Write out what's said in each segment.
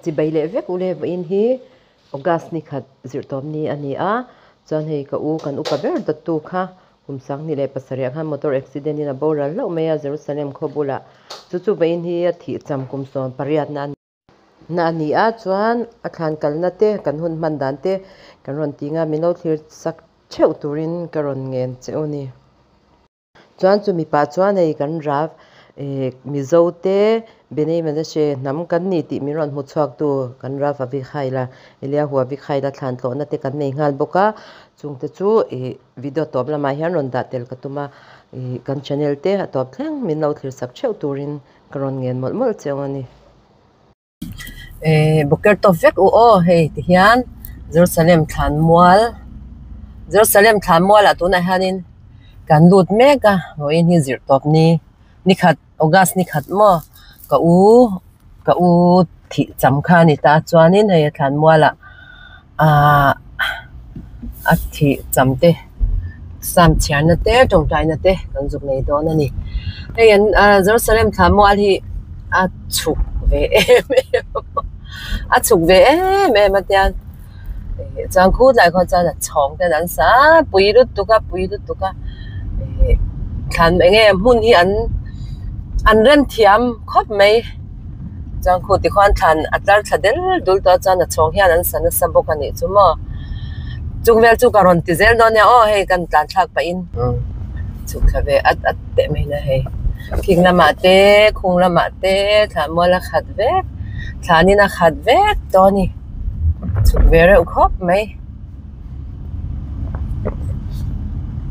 Chibai leh vek u le vawiin hi August ni khat zirh tawp ni a ni a chuan hei ka u kan upa ber dawttu kha kum sanghnih leh pasarih ah khan motor accident in a boral hlauh mai a Jerusalem khaw bulah chu chu vawiin hi a thih cham kum sawm pariat na a ni. Na a ni a chuan a thlan kalna te kan hun hman dan te kan rawn ti nga min lo thlir sak theuh turin ka rawn ngen che u ni. Chuan chu mipa chuan hei kan Rav eh Mizo te Bnei Menashe hnam kan ni tih min rawn hmu chhuak tu kan Rav Avichaila Eliahu Avichaila thlan tlawhna te kan nei nghal bawk a chungte chu ih video tawp lamah hian rawn dah tel ka tum a ih kan channel te a tawp thleng min lo thlir sak theuh turin ka rawn ngen mawlh mawlh che u a ni. Eh boker tawp vek u aw hei ti hian Jerusalem thlan mual Jerusalem thlan mual ah tunah hianin kan lut mek a vawiin hi zirh tawp ni ni khat August ni khat maw ka u ka u thih cham kha a ni ta chuanin hei a thlan mual ah ahh a thih cham te sam chhiarna te tawngtaina te kan zuk nei dawn a ni hei an ahh Jerusalem thlan mual hi a chhuk ve em em a a chhuk ve em em a tiang ih chuan khutlai khaw chuan a chhawng ten an sa pui lutuk a pui lutuk a ih thlan eng nge hmun hi an an rem thiam khawp mai chuan khu tikhuan thlan a tlar thla del dul tawh a chuan a chhawng hian an sa nasa bawk a nih chu maw chung vel chu ka rawn ti zel dawn nia aw hei kan tlan thlak pahin chhuk thla ve at at teh mai na hei khing lamah te khung lamah te thlan mual a khat vek thlanin a khat vek tawh a ni chhuk ve reuh khawp mai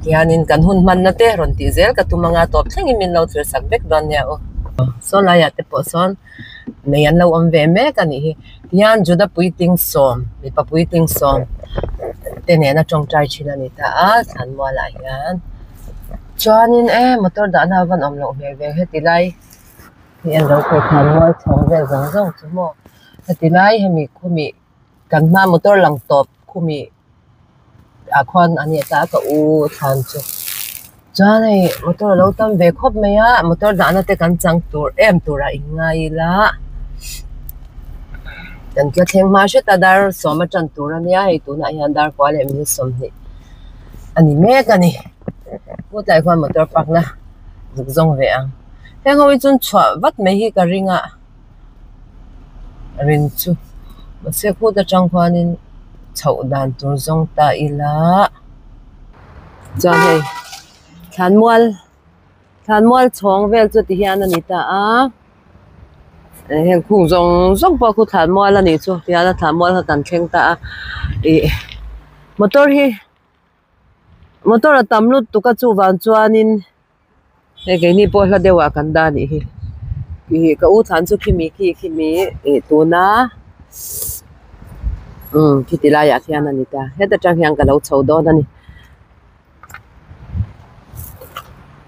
tihianin kan hun hmanna te rawn tih zel ka tum anga tawp thlengin min lo thlir sak vek dawn nia aw saw laiah te pawh sawn nei an lo awm ve mek a nih hi tihian Juda puitling sawm mipa puitling sawm te nena tawngtai thin a ni ta a thlan mualah hian chuanin e motor dahna a van awm loh hmel ve heti lai hi an lo khawih thlan mual chhawng vel zawng zawng chu maw heti lai hemi khumi kan hma motor lang tawp khumi ah khuan a ni ta a ka u thlan chu chuan hei motor a lo tam ve khawp mai a motor dahna te kan chang tur em tur ah in ngai ila kan tla thleng hma hret a dar sawm a tan tur a nia hei tunah hian dar kua leh minute sawmhnih a ni mek a ni khutlai khuan motor park na zuk zawng ve ang heng ho hi chuan chhuah vat mai hi ka ring a. Rin chu mahse khut atang khuanin chhoh dan tur zawng ta ila chuan hei thlanmual thlanmual chhawng vel chu ti hian a ni ta a heng khung zawng zawng pawh khu thlanmual a nih chu ti hian a thlanmual kha kan thleng ta a ih motor hi motor a tam lutuk a chuvang chuanin. Hei keini pawh hla deuh ah kan dah anih hi ih ka u thlan chu khimi khi khimi ih tuna umm khiti laiah khian a ni ta heta tang hian ka lo chho dawn a ni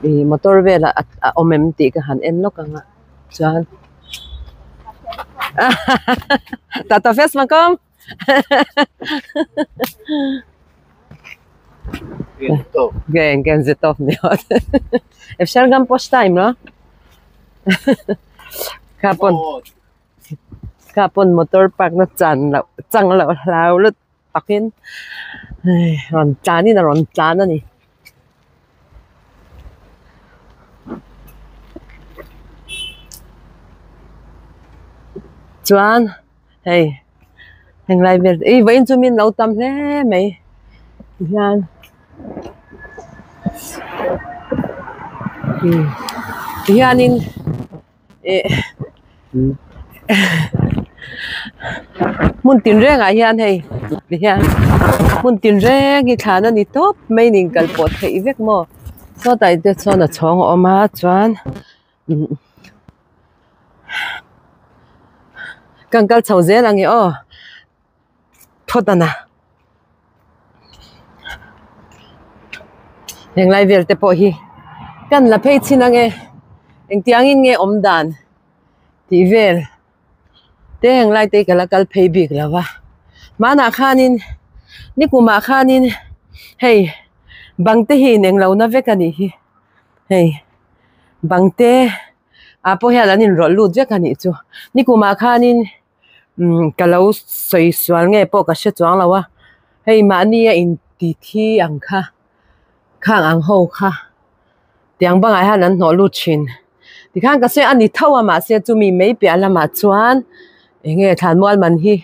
ih motor velah a awm em tih ka han en lawk ang a chuan tata fes makom. כן, כן, זה טוב מאוד. אפשר גם פה שתיים, לא? Kapon, kapon motor park na chan loh, chang loh hlau lut takin rawn tlanin a rawn tlan a ni. Chuan hei henglai vel ih vawiin chu min lo tam hle mai tihian tihianin ih hmun tinrengah hian hei tihian hmun tinreng hi thlan a ni tawp mai a ni kal pawh theih vek maw sawtah te sawn a chhawng a awm a chuan. Kan kal chho zel ang e aw phawt a na henglai vel te pawh hi kan la phei chhin ang e engtiangin nge awm dan tih vel te henglai te hi ka la kal phei bik lo va hmanah khanin nikumah khanin hei bang te hi ineng lo na vek a nih hi hei. Bang te ah pawh hian an inrawlh lut vek a nih chu nikumah khanin Umm ka lo sawi sual nge pawh ka hre chuang lo a hei mahni a inti thi ang kha khang ang ho kha tiang bangah hian an hnawh lut thin tikhan ka sawi a ni tho a mahse chumi mai piah lamah chuan eng nge thlanmual man hi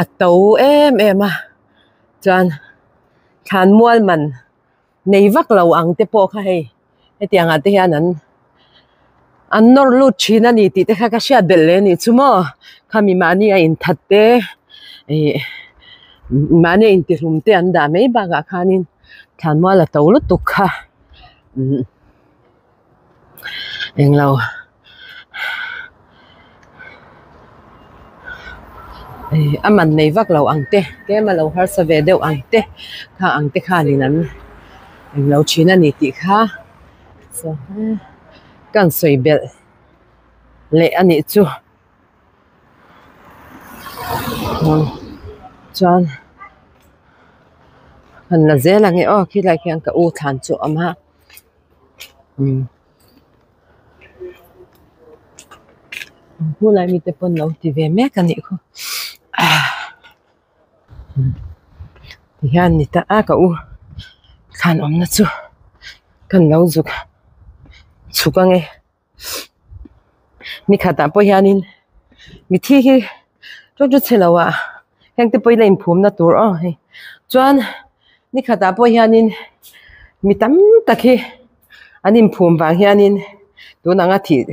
a to em em a chuan thlanmual man nei vak lo ang te pawh kha hei hetiang ah te hian an an nawr lut thin a ni tih te kha ka hriat belh leh a nih chu maw khami mahni a inthat te ih mahni a intihlum te an dah mai bakah khanin thlanmual a to lutuk kha umm englo ih a man nei vak lo ang te tlem a lo harsa ve deuh ang te kha ang te khanin an englo thin a ni tih kha ka han sawi belh leh a nih chu chuan han la zel ang e aw khilai khian ka u thlan chu a awm a umm. Khulai mite pawn lo ti ve mek a nih khaw tihian ni ta a ka u thlan awmna chu kan lo zuk chhuk ange nikhatah pawh hianin mithi hi chu chu chhe lo ah heng te pawh hi la inphumna tur aw hei chuan nikhatah pawh hianin mi tam tak hi. An inphum vang hianin tun anga thih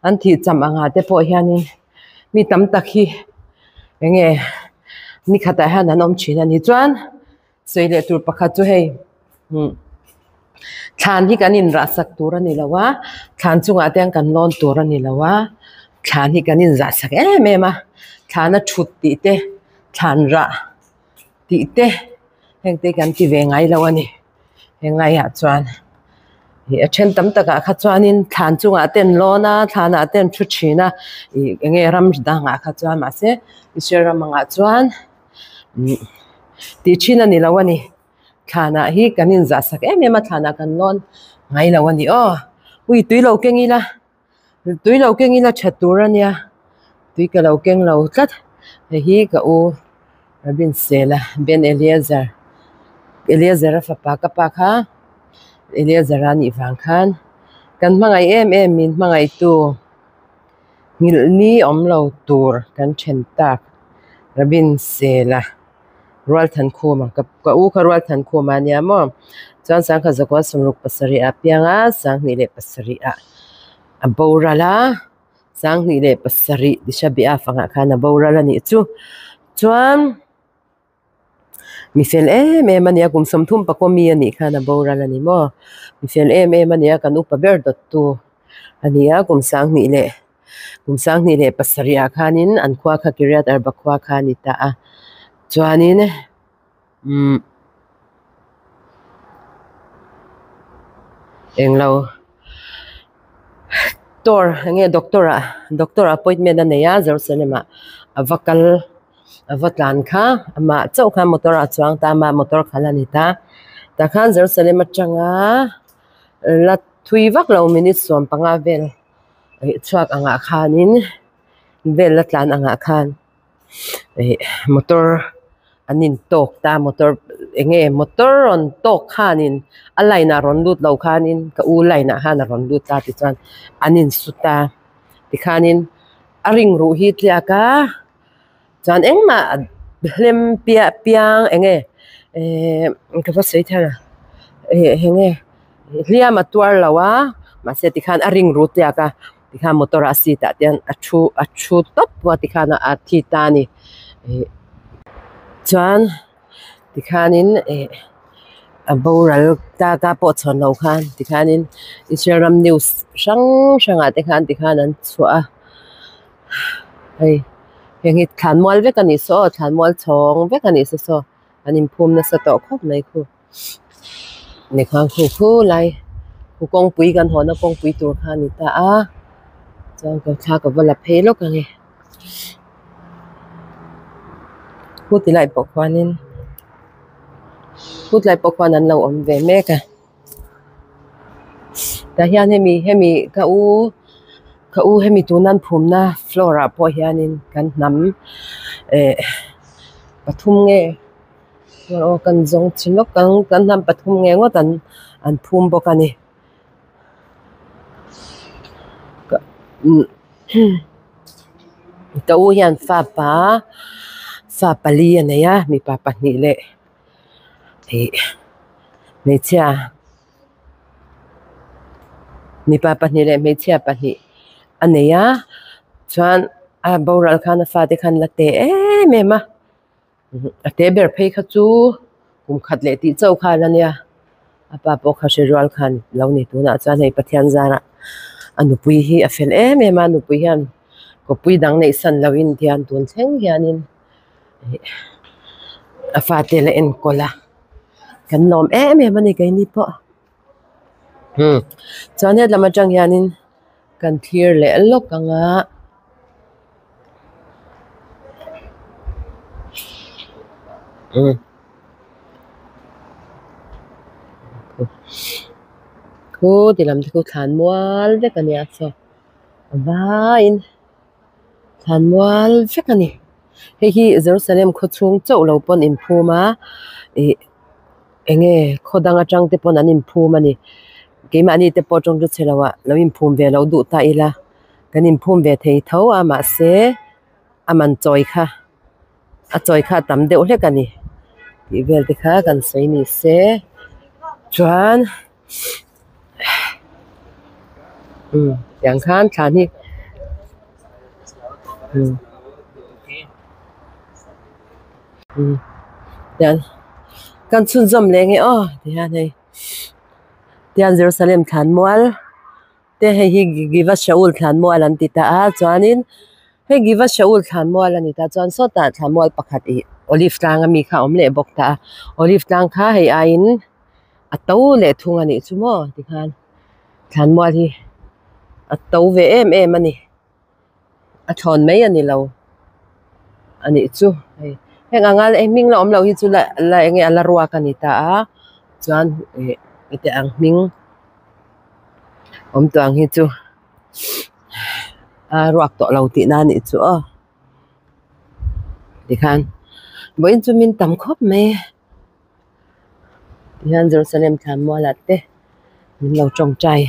an thih cham angah te pawh hianin mi tam tak hi eng nge ni khatah hian an awm thin a ni. Chuan sawi leh tur pakhat chu hei umm thlan hi kan inrah sak tur a ni lo a, thlan chungah te hian kan lawn tur a ni lo a, thlan hi kan inzah sak em em a, thlana thut tih te thlan rah tih te heng te kan ti ve ngai lo a ni. Henglaiah chuan ih a then tam takah kha chuanin thlan chungah te an lawn a thlanah te an thu thin a ih eng nge ram dangah kha chuan mahse Israel ram angah chuan umm tih thin a ni lo a ni thlanah hi kan inzah sak em em a thlanah kan lawn ngai lo a ni aw ui tui lo keng ila tui lo keng ila tha tur a nia tui ka lo keng lo tlat hei hi ka u Rabinsela Ben Eliezer Eliezer a fapa ka pa kha Eliezer a nih vang khan kan hmangaih em em min hmangaihtu nghilh ni awm lo tur kan then tak Rabinsela Rualthankhuma ka ka u kha Rualthankhuma a nia maw chuan sangkhat zakua sawmruk pasarih ah a piang a sanghnih leh pasarih ah a boral a sanghnih leh pasarih tisha bia fangah khan a boral a nih chu chuan mi fel em em a ni a kum sawmthum pakua mi a nih khan a boral a ni maw mi fel em em a ni a kan upa ber dawttu a ni a kum sanghnih leh. Kum sanghnih leh pasarih ah khanin an khua kha Kiriat Arba khua kha a ni ta a chuanin umm englo tor enge doctor ah doctor appointment a nei a Jerusalem ah a va kal a va tlan kha amah chauh khan motor ah a chuang ta a amah motor khalh a ni ta tah khan Jerusalem atanga la thui vak lo minute 15 vel. Ih chhuak angah khanin vel la tlan angah khan ih motor an in tawk ta motor eng nge motor rawn tawk khanin a line ah rawn lut lo khanin ka u line ah khan a rawn lut ta tichuan an in su ta tikhanin a ring ruh hi tliak a chuan engmah hlem piah piang eng nge ehh ka va sawi thei ang ih eng nge. Hliam a tuar lo a mahse tikhan a ring ru tliak a tikhan motor ah seat ah te hian a thu a thu tawp a tikhan a thi ta a ni ih chuan tikhanin ih a boral ta ka pawh chhawn lo khan tikhanin Israel ram news hrang hrangah te khan tikhan an chhuah a hei heng hi thlanmual vek a nih saw aw thlanmual chhawng vek a nih saw saw an inphum nasa tawh khawp mai khu. Ni khan khu khu lai khu kawngpui kan hawn a kawngpui tur kha a ni ta a chuan ka thla ka va la phei lawk ang e khu ti lai pawh khuanin khu tlai pawh khuan an lo awm ve mek a tah hian hemi hemi ka u. Ka u hemi tuna an phumna floor ah pawh hianin kan hnam eh pathum nge aw kan zawng chhin lawk ang kan hnam pathum nge ngawt an an phum bawk a ni ka u hian fa pa fa pali a nei a mipa pahnih leh ih hmeichhia. Mipa pahnih leh hmeichhia pahnih a nei a chuan a boral khan a fate khan la te em em a a te ber phei kha chu kum khat leh tih chauh khan a nia a pa pawh kha hre rual khan lo ni tunah chuan hei Pathian zarah a nupui hi a fel em em a nupui hian kawppui dang neih san loin tihian tun thleng hianin a fate la enkawl a. Kan lawm em em a ni keini pawh umm chuan hetlam atang hianin kan thlir leh lawk ang a umm khu ti lam te khu thlan mual vek a nia saw a vaiin thlan mual vek a ni. Hei hi Jerusalem khaw chhung chauh lo pawn inphum a ih eng nge khaw dang atang te pawn an inphum a ni keimahni te pawh tawng chu chhe lo ah lo inphum ve lo duh ta ila kan inphum ve thei tho a mahse a man chawi kha a chawi kha a tam deuh hlek a ni tih vel te kha kan sawi ni se chuan umm tiang khan thlan hi umm umm tian kan chhunzawm leh nge aw ti hian hei tian Jerusalem thlan mual te hei hi Giva Shaul thlan mual an ti ta a chuanin hei Giva Shaul thlan mual a ni ta chuan sawtah thlan mual pakhat ih olive tlang ami kha a awm leh bawk ta a olive tlang kha hei aiin. A to leh thung a nih chu maw tikhan thlanmual hi a to ve em em a ni a thlawn mai a ni lo a nih chu hei heng anga hming la awm loh hi chu la la eng nge a la ruak a ni ta a chuan ih heti ang hming awm tawh ang hi chu a ruak tawh lo tihna a nih chu aw tikhan vawiin chu min tam khawp mai. Tihian Jerusalem thlan mualah te min lo tawngtai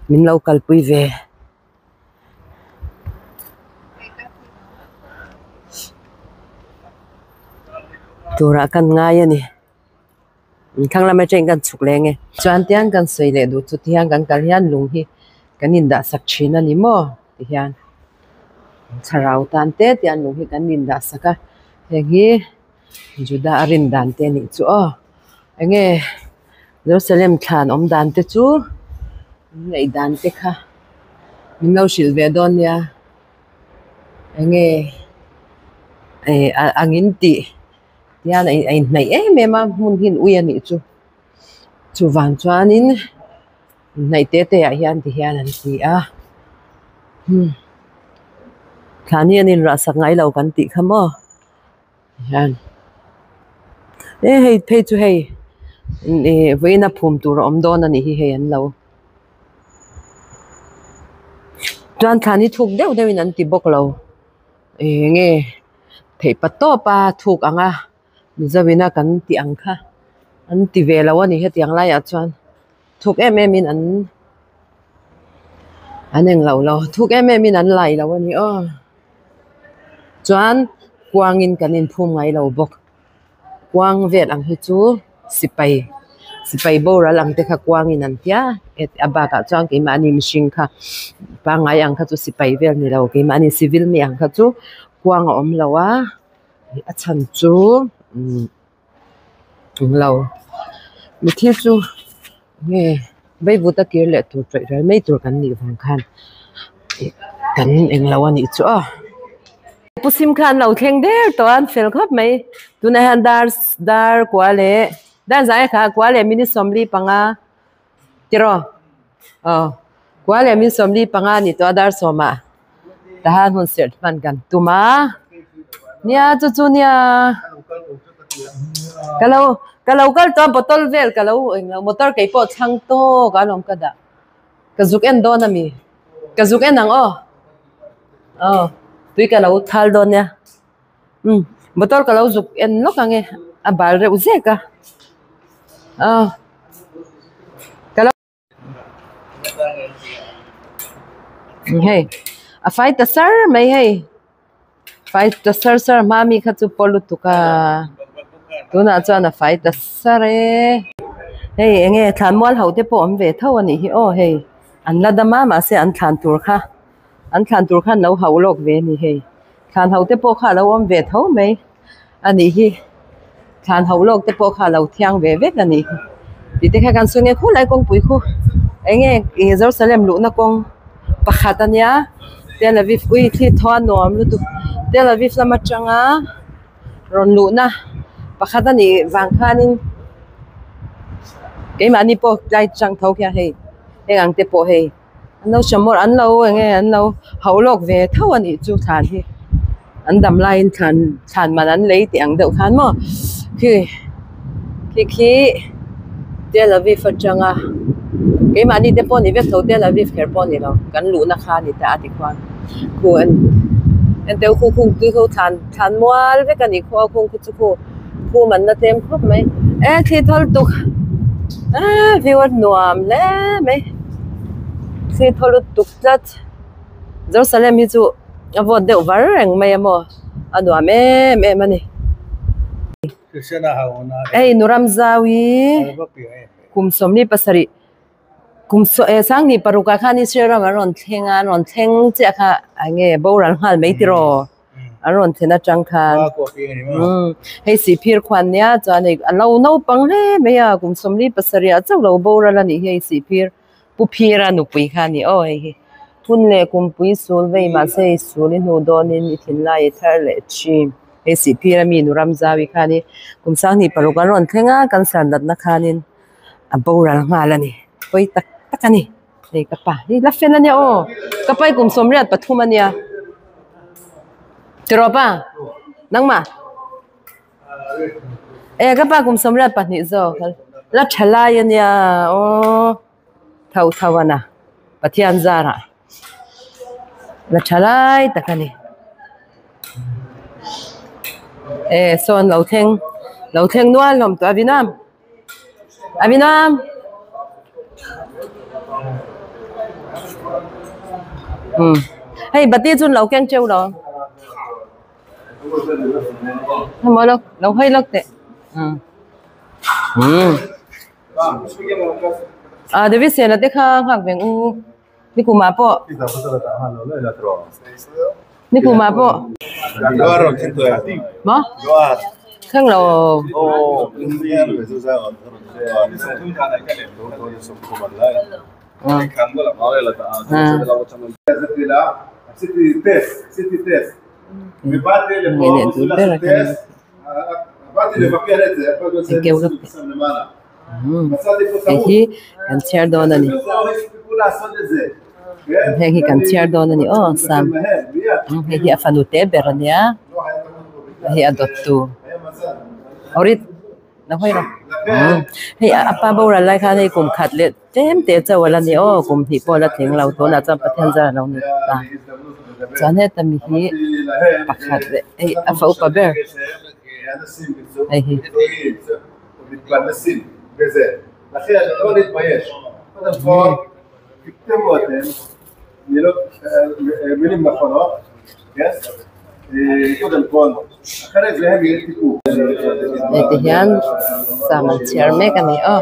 min lo kalpui ve. Turah kan ngai a ni thlang lam atangin kan chhuk leng e chuan tiang kan sawi leh duh chu tihian kan kal hian lung hi kan indah sak thin a ni maw tihian thlarau tan te tian lung hi kan indah sak a heng hi. Juda a rin dan te anih chu aw enge Jerusalem thlan awm dan te chu min ngaih dan te kha min lo hrilh ve dawn nia enge eh a angin tih tihian a inhnaih em em a hmun hi an ui anih chu chuvang chuanin inhnaih te te ah hian ti hian an ti a hmm thlan hi an inrah sak ngai lo kan tih kha maw. Hian e hei phei chu hei ih vawiin a phum tur a awm dawn a nih hi hei an lo chuan thlan hi thuk deuh deuhin an ti bawk lo eng nge theih pa tawp a thuk ang a mizoin a kan tih ang kha an ti ve lo a ni hetiang laiah chuan thuk em em in an an englo lo thuk em em in an lai lo a ni aw. Chuan kuangin kan inphum ngai lo bawk kuang vel ang hi chu sipai sipai boral ang te kha kuangin an tia a bakah chuan keimahni mihring kha pangngai ang kha chu sipai vel ni lo keimahni civil mi ang kha chu kuang a awm lo a a chhan chu umm awm lo mithi chu nge veivuta kir leh tur tawih ral mai tur kan nih vang khan kan englo a nih chu aw. Pu sim kha an lo thleng der tawh a an fel khawp mai tunah hian dar dar kua leh dar zai kha kua leh minute sawmli panga tiraw aw kua leh minute sawmli panga a ni tawh a dar sawmah tahan hun serh hman kan tum a nia chu chu nia ka lo ka lo kal tawh a bottle vel ka lo englo motor keipawh chhang tawk a lawm ka dah ka zuk en dawn a mi. Ka zuk en ang aw. Aw tui ka lo thal dawn nia. Umm motor ka lo zuk en lawk ang e a bal reuh zek a. Aw ka lo. Hei a fai ta sar mai hei fai ta sar sar hma mi kha chu paw lutuk a tunah chuan a fai ta sar e hei eng nge thlanmual ho te pawh awm ve tho a nih hi aw hei an la dam a mahse an thlan tur kha an thlan tur kha an lo hauh lawk ve a ni hei thlan ho te pawh kha a lo awm ve tho mai. A nih hi thlan ho lawk te pawh kha a lo thiang ve vek a nih hi tih te kha kan sawi nge khulai kawngpui khu eng nge ih Jerusalem luhna kawng pakhat a nia Tel Aviv ui thli thaw a nuam lutuk Tel Aviv lam atanga rawn luhna pakhat a nih vang khanin keimahni pawh tlai chang tho khian hei heng ang te pawh hei. An lo hre an lo eng nge an lo hauh lawk ve tho a nih chu thlan hi an dam laiin thlan thlan man an lei tih ang deuh khan maw khi khi khi Tel Aviv atanga keimahni te pawh ni vek tho Tel Aviv kher pawh a ni lo kan luhna kha a ni ta a tikhuan khu en enteh u khu khung tui kho thlan thlan mual vek a ni khaw a khung khu chu khu khu man na tlem khawp mai e thli thawl tuk eee view a nuam hle mai. Thli thaw lutuk tlat Jerusalem hi chu a vawt deuh var reng mai a maw a nuam em em a ni hei nu Ramzaui kum sawmli pasarih kum saw eh sanghnih paruk ah khan Israel ram an rawn thleng a an rawn thleng chiah kha eng nge boral nghal mai tiraw. An rawn thlen atang khan umm hei sihphir khuan nia chuan hei a lo naupang hle mai a kum sawmli pasarih ah chauh lo boral a nih hi hei sihphir pu phira nupui kha a ni aw hei hi phun leh kumpui sul vei mahse hei sul i hnu dawnin i thinlai i thar leh thin hei sihphira mi nu Ramzaui kha a ni kum sanghnih paruk an rawn thleng a cancer natna khanin a boral nghal a ni pawi tak tak a ni. Hei ka pa hi la fel ania aw ka pa hi kum sawmriat pathum ania tiraw pa nangmah e ka pa kum sawmriat pahnih zawk la tha lai ania aw tho tho ana Pathian zarah la tha lai tak ani e sawn lo thleng lo thleng nual hlawm tawh a vinam. Avinam hei bati chu lo keng cheu lo hemaw lo lo hawi lawk teh ah David Sena te kha nghak veng u nikumah pawh nikumah pawh maw thleng lo Hei hi kan chhiar dawn a ni heng hi kan chhiar dawn a ni aw sam hei hi a fanu te ber a nia hei a dawt tu awrit la hawi rawh hei a pa boral lai khan hei kum khat leh tlem te chauh a la ni aw kum hnih pawh a la tling lo tunah chuan Pathian zar a lo ni ta chuan heta mi hi pakhat leh hei a fa upa ber hei hi. Hei ti hian sam an chhiar mek a ni aw.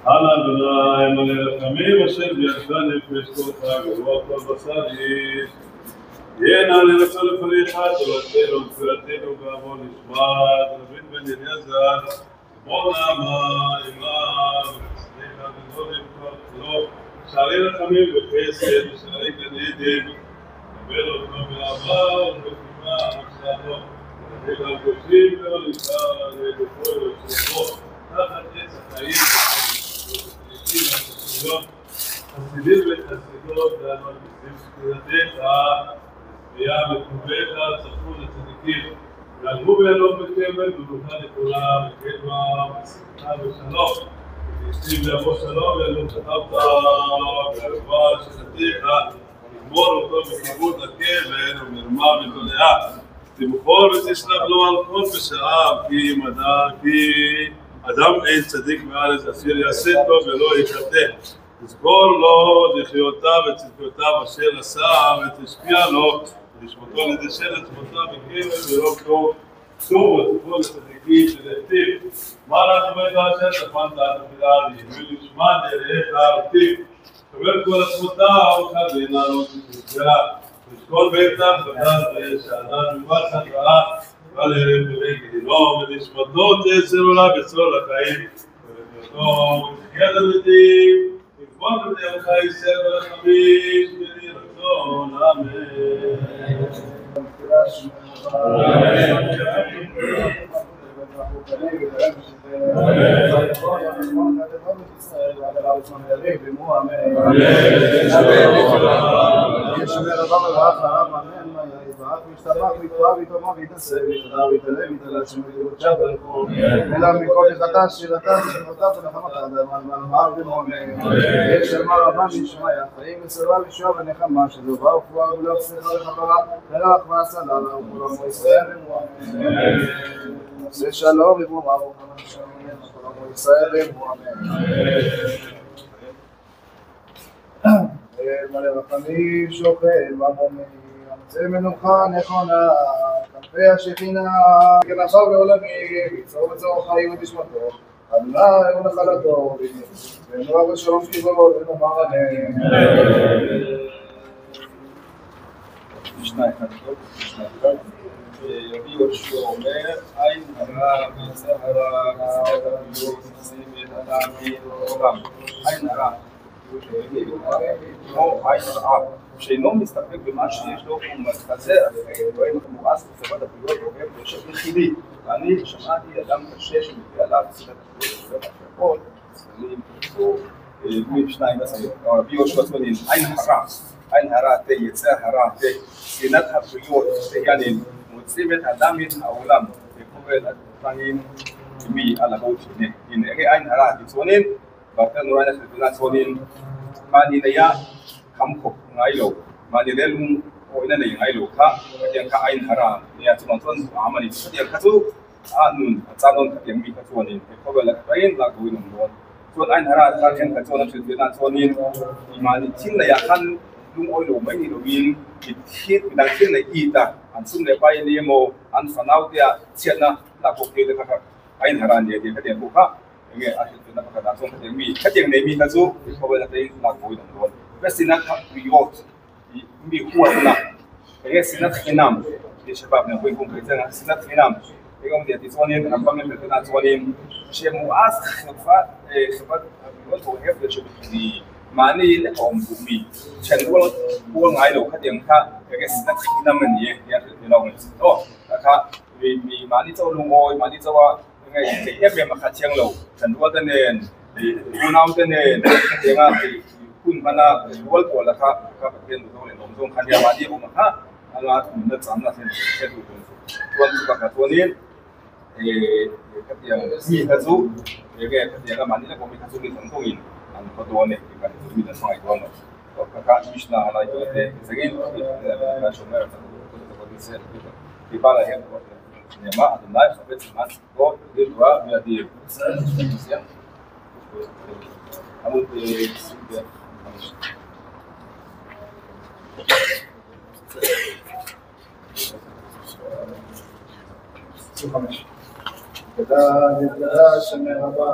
אנא אדוני מלא רחמים אשר בידך נפש כל חי ורוח כל בשר איש. יהיה נא לרצון לפניך תורתנו ותפילתנו בעוון נשמת רבי בן אליעזר בוא נעמה עמה וחסדיך גדול למכור שערי רחמים וחסד ושערי גן עדן קבל אותו באהבה ובחיבה ושלום ונביא לקדושים ולא לכל יושבו תחת עץ החיים חסידים וחסידות והמרביצים שתדעתך לשביעה וטוביך צפו לצדיקים ועלו וילום בקבר וברכה לכולם וקדמה ושמחה ושלום וישתים ויבוא שלום וילום שכבת וערבה שנתיך תגמור אותו בכיבוד הקבר ומרמה ותולעה תמכור ותשלח לו על כל פשעיו כי אדם אין צדיק בארץ אשר יעשה טוב ולא יחטא. תזכור לו זכיותיו וצדקותיו אשר עשה ותשפיע לו ונשמתו לדשן עצמותיו בקבר ברוב טוב טוב ותפול לצדיקים שדכתיב מה רצו בית אשר צפנת עד תפילה ולשמה נראה תערתיו שומר כל עצמותיו חזינה לא תתגרה ושכל ביתם חדש וישענן ובחד רעה ועל ערב ולגילו ונשמתו תצר עולה בצור לחיים ולבנותו ותחיית המתים תגמור בדרך ישראל ולחמיש בני רצון אמן. שלום ישראל מלא רחמים שוכן במרומים, המצא מנוחה נכונה, כנפי השכינה, כנפיו לעולמים, יצור בצור חיים ותשמתו, אדוני הוא נחלתו, ונוער ושלום קברו ונאמר אמן. משנה אחד טוב, משנה אחד. רבי יהושע אומר, עין הרע ויצר הרע, ושנאת הבריות, מוציאים את האדם מן העולם. עין הרע, כמו עין רעה, שאינו מסתפק במה שיש לו, הוא מתחזה אחרי אלוהים המואס בצורת הבריות ואוהב ויושב יחידי. ואני שמעתי אדם קשה שמביא עליו שנאת הבריות ועושה הכל, צללים, שניים, רבי יהושע צללים, עין הרע, עין הרע תה, יצר הרע תה, שנאת הבריות, תיינין, מוציאים את האדם מן העולם, וקובל התנים מי על הבאות שני. הנה, עין הרע תצונין, ואתה נורא נחלקונה צונין, מה נהיהคำขบไงหลกมาในเรื่องโอ้ยนั่นเองไงหลกค่ะเดียงข้าไอ้ฮาราเนี่ยจุดต้นอามันนี่เดียงข้าสู้อานุนอาจารย์นนเดียงมีข้าส่วนนี่เขาเวลาไปหลักดูหนุ่มโดนส่วนไอ้ฮาราถ้าเดียงข้าส่วนนั้นคือนั่นส่วนนี้มาในทิ้งระยะขั้นลุงโอ้ยหลงไม่มีหลวินผิดทิศดังทิ้งในอีตาอันซุ่มในไปเนโมอันฝันเอาเดียเชียนะหลักปกติเลยครับไอ้ฮาราเนี่ยเดียงข้าเดียงบุคคลอย่างเงี้ยอาจจะเป็นนักการส่วนเดียงมีข้าเดียงในมีข้าสู้เขาเวลาไปหลักดูหนุ่มโดนושנאת הבריות, מחוץ לה, שנאת חינם, יש שבב נבואי קונקרטיה, שנאת חינם, וגם תצרונים, רמב"ם מבחינת צרונים, שמואס חברת הבריות אוהב לשבחני, מעני לאום גומי, שאני לא ngại đâu, cái khác, cái שנאת חינם mình nhé, thì nó mình đó, vì מעני cho lung ôi, מעני cho cái cái ép mà khát chiang lâu, chẳng đua tên nền, u nao tên nền, cái thìคุณพนาวัลปวดละครับครับเรียนดูตัวเรียนลงทรงคันยามาดีอุมาฮะอะไรมันจะจำนะเช่นเช่นดูตัวตัวตัวกับตัวนี้เออครับเดียวมีทัศน์เดี๋ยวแกเดี๋ยวก็มันนี่แล้วผมมีทัศน์ในสังคมอินอันก็ตัวเนี่ยการมีแต่สมัยก่อนเนาะก็การมิชนาอะไรตัวเนี่ยสักอย่างการชมอะไรตัวตัวตัวเสร็จที่บ้านอะไรเนี่ยมาอันนั้นเขาเป็นสมัยก็เรียกว่ามีอดีตעמוד 25. גדל שמר הבא,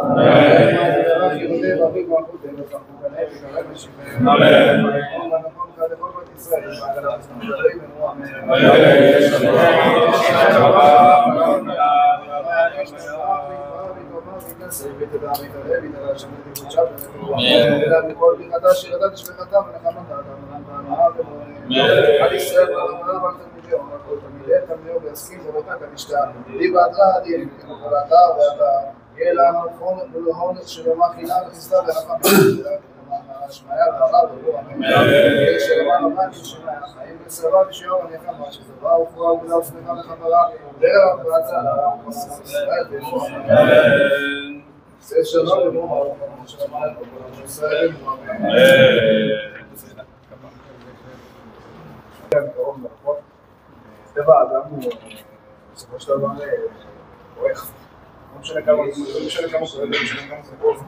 טבע האדם הוא בסופו של דבר אורך. לא משנה כמה, לא משנה כמה זה, לא משנה כמה זה טוב.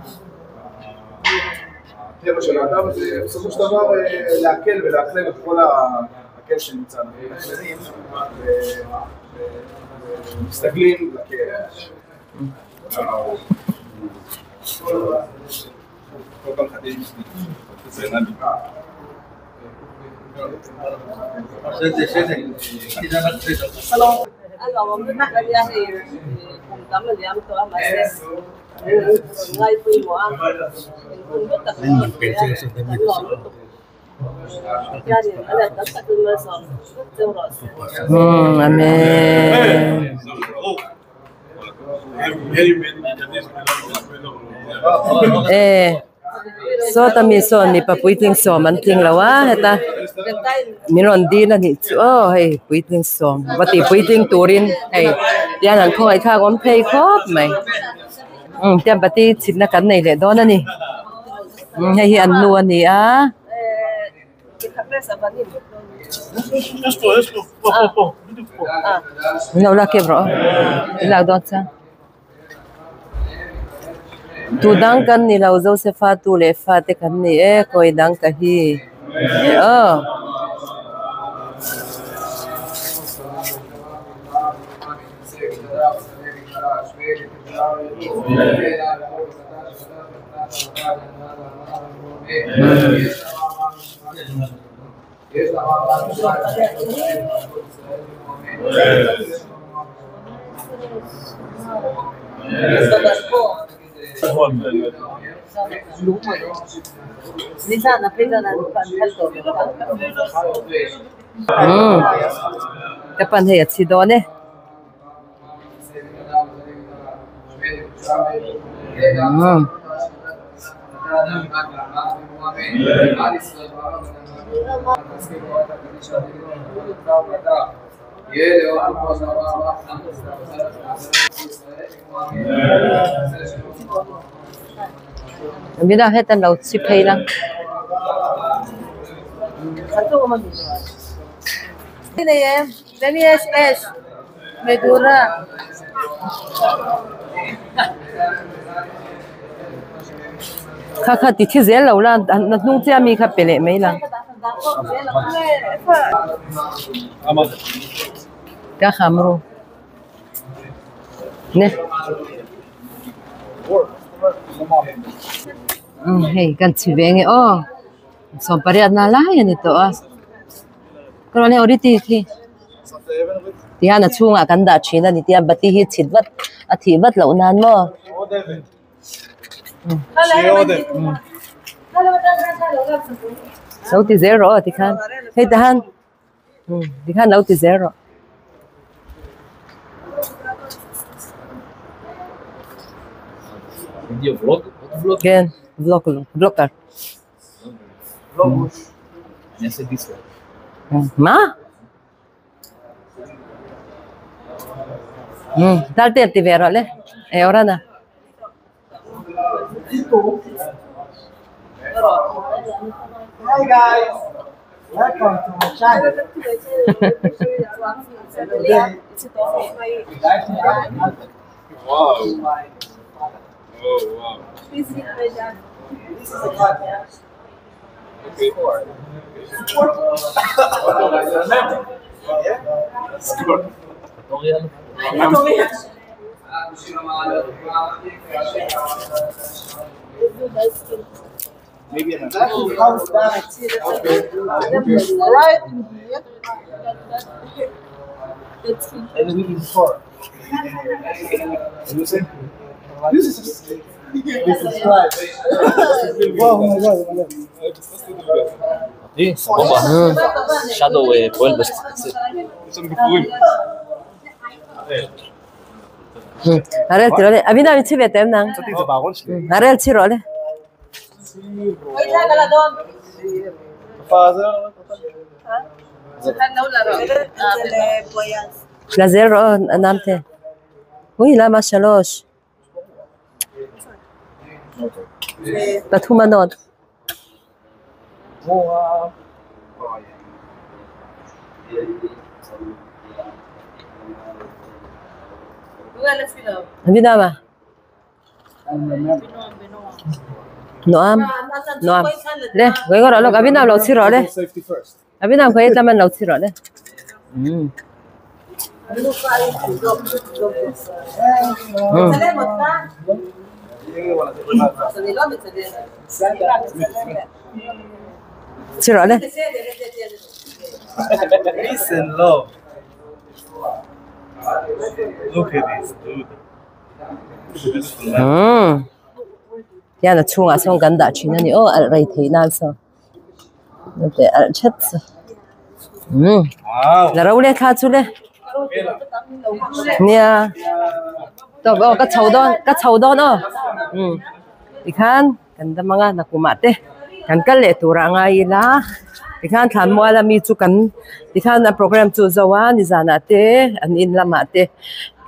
הטבע של האדם זה בסופו של דבר להקל ולאקלם את כל הכאב שנמצא. אנחנו מתאקלמים ומסתגלים לכאב. כל פעם חדש. זה נבי. Amen. E so ta mi sawn mipa puitling sawm an tling lo a heta min rawn dil a nih chu aw hei puitling sawm va tih puitling turin hei tian an khawngaih thlak awm phei khawp mai umm tian pati chhitna kan nei leh dawn a ni umm hei hi an nu a ni a. Min lo la kep rawh aw i lak dawn chuan. Tu dang kan ni lo Josefa tu leh fa te kan ni e kawi dang ka hi aw. Umm ka pan hei a chhi dawn e. Umm. Mina heta lo chhi phei la. Kha kha ti thi zel lo la na hnung chiah mi kha pe leh mai la. Ka kham ru. Ne. Umm hei kan chhi ve nge aw. Sawm pariat na lai a ni tawh a. Ka rawn hei riti khi. Tihian a chhungah kan dah thin a ni tia bati hi chhit vat a thih vat loh nan maw. Lo ti zel rawh aw tikhan hei tahan tikhan lo ti zel rawh. Ken vlog vlogger. Ma? Dal te ti ve rawh le e orana. Hi guys, welcome to my channel. Wow. Oh, wow. Okay. Right in here. This is right. Wow, oh my God, oh my God. סבבה. שדו פועל בקצה. הראל תראה לי, אבינה מצי בהתאם נא. הראל תראה לי. לזה רואה, נמתה. אוי, למה שלוש? פתחו מנות. אבינה מה? Nuam nuam le khawi rawh lawk Abhinav lo chhi rawh le Abhinav khawi tlam an lo chhi rawh le umm. Chhi rawh le. Umm. Hian a chhungah sawn kan dah thin a ni aw alh rei theih nan saw hete alh that chu umm la ro le thla chu le nia tawp aw ka chho dawn ka chho dawn aw umm tikhan kan dam anga nakumah te kan kal leh tur ah ngai ila tikhan thlanmual ami chu kan tikhan a program chu zo a nizanah te an in lamah te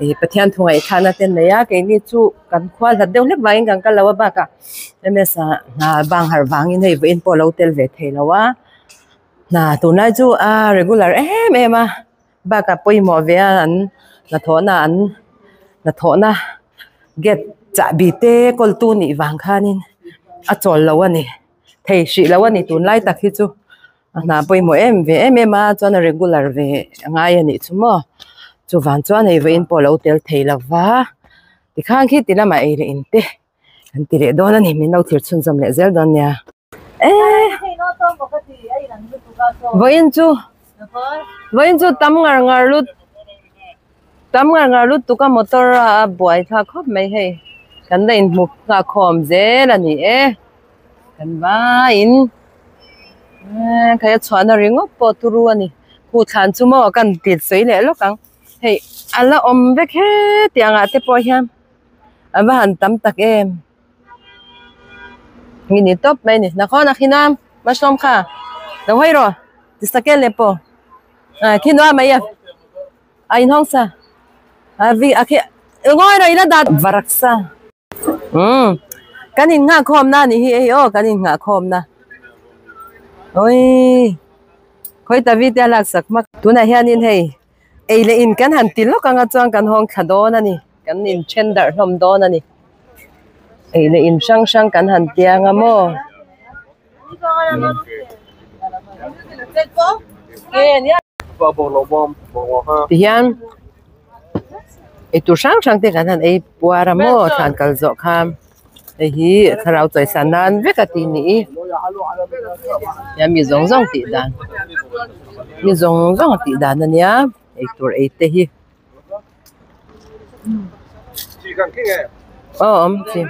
ih Pathian thu ngaihthlakna te an nei a keini chu. Kan khua hlat deuh hlek vangin kan kal lo a bakah ms ah hna bang harh vangin hei vawiin pawh a lo tel ve thei lo a hna tunlai chu a regular em em a bakah pawimawh ve a an hnathawhna an hnathawhna gate chahbi te kawl tu nih vang khanin a chawl lo a ni thei hrih lo a ni tunlai tak hi chu a hna pawimawh em ve em em a chuan a regular ve a ngai a nih chu maw chuvang chuan hei vawiin pawh a lo tel thei lo va. Tikhan khi ti lamah ei leh in te an ti leh dawn a ni min lo thlir chhunzawm leh zel dawn nia. Eee vawiin chu vawiin chu tam ngar ngar lut tam ngar ngar lutuk a motor a buai thlak khawp mai hei kan la inhmu nghak khawm zel a ni e kan vaiin eee khaia chhuahna ringawt pawh turu a ni khu thlan chu maw kan ti sawi leh lawk ang. Hei a la awm vek hetiang ah te pawh hian a va han tam tak em nge ni tawp mai a ni nakhawn a khina mushroom kha lo hawi rawh tisakel leh pawh ah khi nuam mai a a inhawng sa a vi a khi ngawi rawh ila dat varaksa umm kan in nghah khawm na anih hi hei aw kan in nghah khawm na awii. Khawi ta vi te a laksak hmak. Tunah hianin hei ei leh in kan han ti lawk anga chuan kan hawng thla dawn a ni. Kan in then darh hlawm dawn a ni. Ei leh in hrang hrang kan han ti anga maw. Tihian eitur hrang hrang te kan han ei puar a maw thlan kal zawh kha. Hei hi thlarau chawisan nan vek a tih ni i nia mi zawng zawng tih dan mi zawng zawng tih dan a nia eitur ei te hi aw awm chi.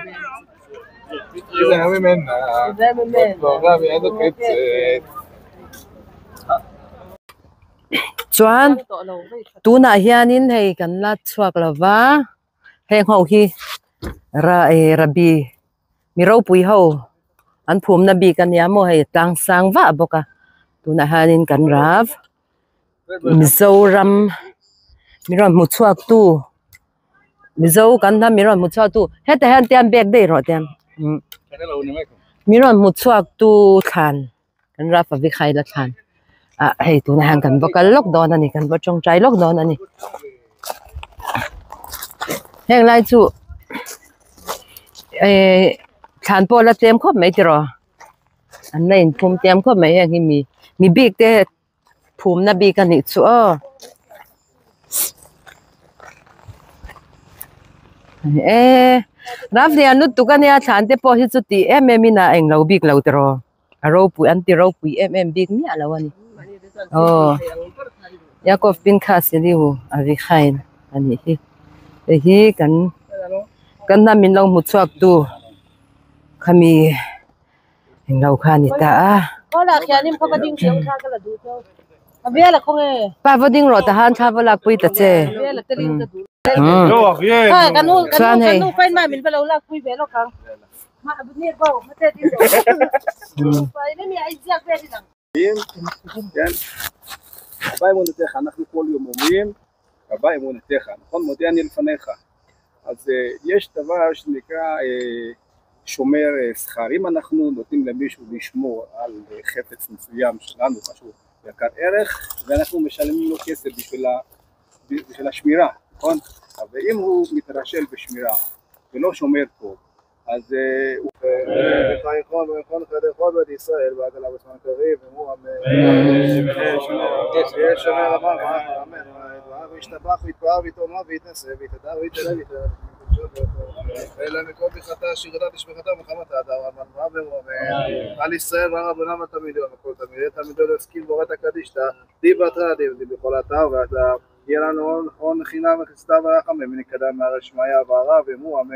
Chuan tunah hianin hei kan la chhuak lova. Heng ho hi ra eh rabi mi ropui ho an phumna bik a nia maw hei tlang sang vah bawk a tunah hianin kan rav Mizoram mi rawn hmu chhuak tu Mizo kan hnam mi rawn hmu chhuak tu hetah hian tiang bag daih rawh tiang mi rawn hmu chhuak tu thlan kan rafa vikhai la thlan ah hei tunah hian kan va kal lawk dawn a ni kan va tawngtai lawk dawn a ni heng lai chu eh thlan pawh la tlem khawp mai tiraw an la inphum tlem khawp mai heng hi mi mi bik te phumna bik a nih chu aw eh ramhlian lutuk a nia thlan te pawh hi chu tih em em in a englo bik lo tiraw. A ropui an ti ropui em em bik miah lo a ni aw Yaakov Pinchas Elihu Avichail a nih hi hei hi kan kan hnam min lo hmu chhuak tu khami englo kha a ni ta a. Pa va ding rawh tahan thla va lakpui ta che chuan hei. רבה אמונתך, אנחנו כל יום אומרים, רבה אמונתך, נכון? מודה אני לפניך. אז יש דבר שנקרא שומר שכר. אם אנחנו נותנים למישהו לשמור על חפץ מסוים שלנו, משהו יקר ערך, ואנחנו משלמים לו כסף בשביל השמירה, נכון? אבל אם הוא מתרשל בשמירה ולא שומר טוב, אז וחי יכול ויכול חדר כל בית ישראל ועגלה בזמן קריב ואמרו אמן. יהיה שומר רבה אמן וישתבח ויתפאר ויתאמר ויתנשא ויתהדר ויתעלה ויתעלה אלא מכל ברכתה שירתה תשבחתה ומלחמתה ואמרו אמן. על ישראל ועל רבנם ותלמידיו וכל תלמידי תלמידו להשכיל בורת הקדישתא דיב בתרא דיב בכל אתר ואתר יהיה לנו הון חינם וחסדה ורחמים ונקדם מהרי שמיא והרב ואמרו אמן.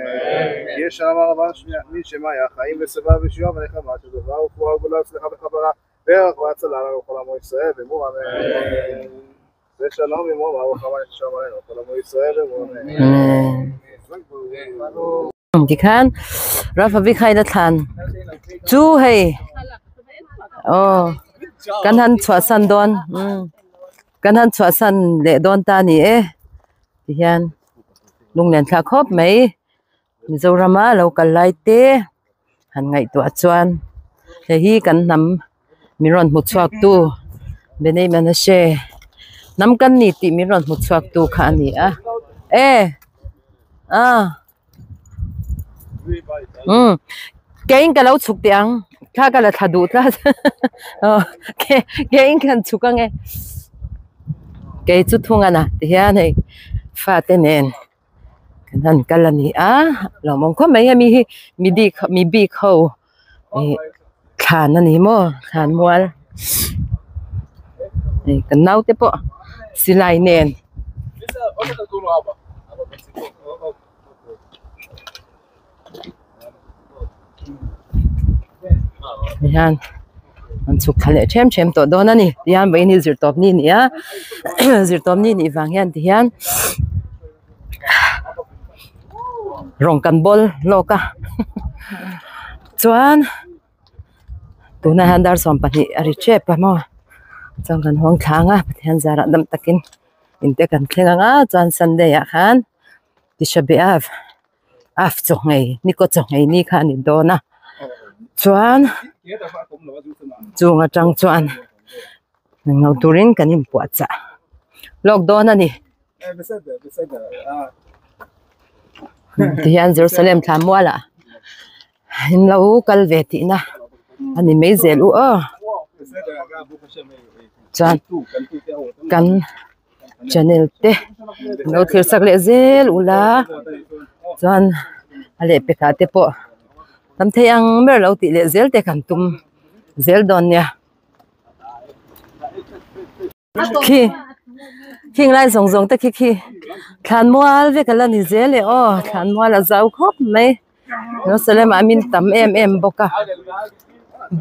יהיה שלום הרבה משמיא חיים ושיבה וישועה ונחמה שדבר ורפואה וגאולה וסליחה וכפרה ברך והצלה לנו כל עמו ישראל ואמרו אמן. זה שלום עמו ברוך הבא שלום עלינו כל עמו ישראל ואמרו אמן. Tikhan Rav Avichai na thlan chu hei oh kan han chhuah san dawn kan han chhuah san leh dawn ta ni e ti hian lunglen thla khawp mai Mizoram a lo kal lai te han ngaihtuah chuan hei hi kan hnam mi rawn hmu chhuak tu Benei Menashe hnam kan ni tih mi rawn hmu chhuak tu kha a ni a e a kein ka lo chhuk teh ang thla ka la thla duh tlat kein kan chhuk ang e kei chu thung a na ti hian hei fa te nen kan han kal a ni a lawmawm khawp mai hemi hi mi dik mi bik ho ih thlan a ni maw thlan mual hei kan naute pawh silai nen. Hian an chhuk thla leh them them tawh dawn a ni tihian vawiin hi zirtawp ni a ni a zirtawp ni nih vang hian tihian rawng kan bawl lawk a chuan tunah hian dar 12 a ri tep a maw chuan kan hawng thlang a Pathian zarah dam takin in te kan thleng ang a chuan Sunday ah khan Tisha B'Av af chaw nghei ni kaw chaw nghei ni kha a ni dawn a chuan chung atang chuan englo turin kan inpuah chah lawk dawn a ni tihian Jerusalem thla mualah in lo kal ve tihna a ni mai zel u aw chuan kan channel te lo thlir sak leh zel ula chuan a lehpekah te pawh tam thei ang ber lo tih leh zel te kan tum zel dawn nia khi khing lai zawng zawng te khi khi thlan mual vek a la ni zel e aw thlan mual a zau khawp mai Jerusalem ah min tam em em bawk a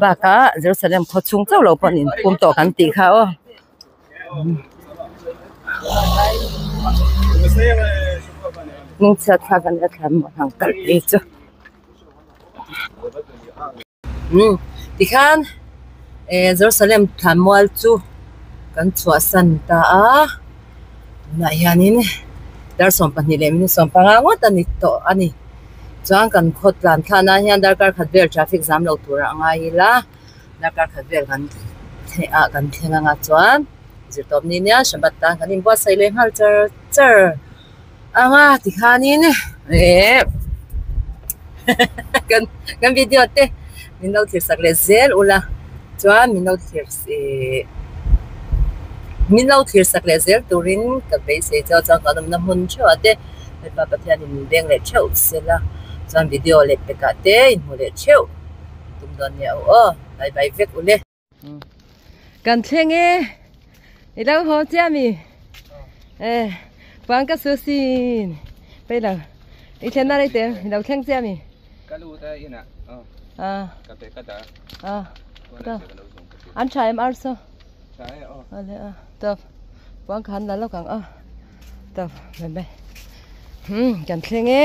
bakah Jerusalem khaw chhung chauh lo pawh an inphum tawh kan tih kha aw. Hmingchhiat thlak a nia thlan maw ang kalh phei chu. Tikhan Jerusalem thlan mual chu kan chhuahsan ta a tunah hianin dar 22 minute 15 ngawt a ni tawh a ni chuan kan khaw tlan thlanah hian darkar khat vel traffic zam lo tur a ngai ila darkar khat vel kan ah kan thleng anga chuan zirtawp ni nia Shabbat tan kan inbuatsaih leh nghal char char anga tikhanin eh kan kan video te min lo thlir sak leh zel ula chuan min lo thlir ih min lo thlir sak leh zel turin ka beisei chauh chuan kan awmna hmun theuh ah te hepa Pathianin min beng leh theuh sela chuan video leh pekah te inhmu leh theuh tum dawn nia u aw bye bye vek ule. Kan thleng e i lo haw chiah mi e puan ka su sin pei lo i thlen na rei te i lo thleng chiah mi Ka lut a inah a ka pe ka dah a ka an tha em ar saw tha e aw ale a tawp puan ka han la lawk ang aw tawp bye bye kan thleng e.